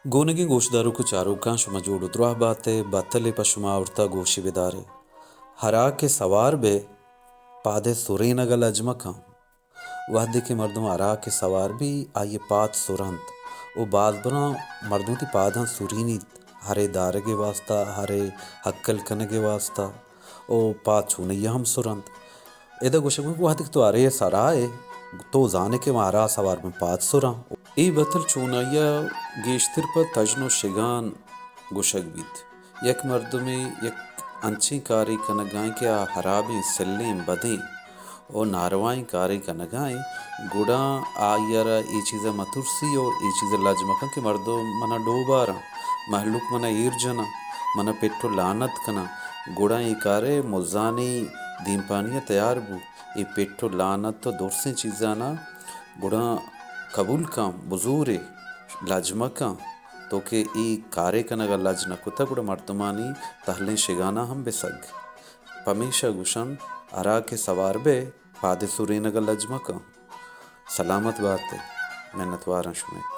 گونگیں گوشداروک و چاروکاں، شما جوڑ و دراہ بات ئے، بتل ء پہ شما آورتا، گوش ئے بدار ئے۔ ہرا کہ سوار بئے، پاد ء سرینگ ء لج مکن۔ وہدے کہ مردم ہرا کہ سوار بی، آئی ء پاد سرنت و باز براں مردم وتی پاداں سرینیت، ہرے دارگ ء واسطہ، ہرے ہکل کنگ ء واسطہ۔ و پاد چونائی ء ہم سرنت۔ ادا گوشگ بیت کہ وہدے کہ تو ہرے ء سرا ئے، تو زان ئے کہ من ہرا سوار بن پاد سراں۔ اے بتل چونائی ء گیشتر پہ تژن و شگان گوشگ بیت۔ یک مردمے یک انچیں کارے کنگ ء انت کہ آ ہرابیں، سلیں، بدیں و ناروائیں کارے کنگ ء انت، گڑا آئی ء را اے چیز ء مہ ترسی و اے چیز ء لج مہ کن کہ مردم من ء ڈوباراں، مہلوک من ء ایر جناں، من ء پٹ و لعنت کناں۔ گڑا اے کار ء مزانی دیمپانی ء تیار بو، اے پٹ و لعنت و درسیں چیزاناں گڑا قبول کن، بزور ئے، لج مہ کن۔ تو کہ اے کارے کنگ ء لج نہ کتگ، گڑا مردمانی تہلیں شگاناں ہم بسگ۔ پمیشا گوشنت، ہرا کہ سوار بئے، پاد ء سرینگ ء لج مہ کن۔ سلامت بات ئے، منتواراں شمئے۔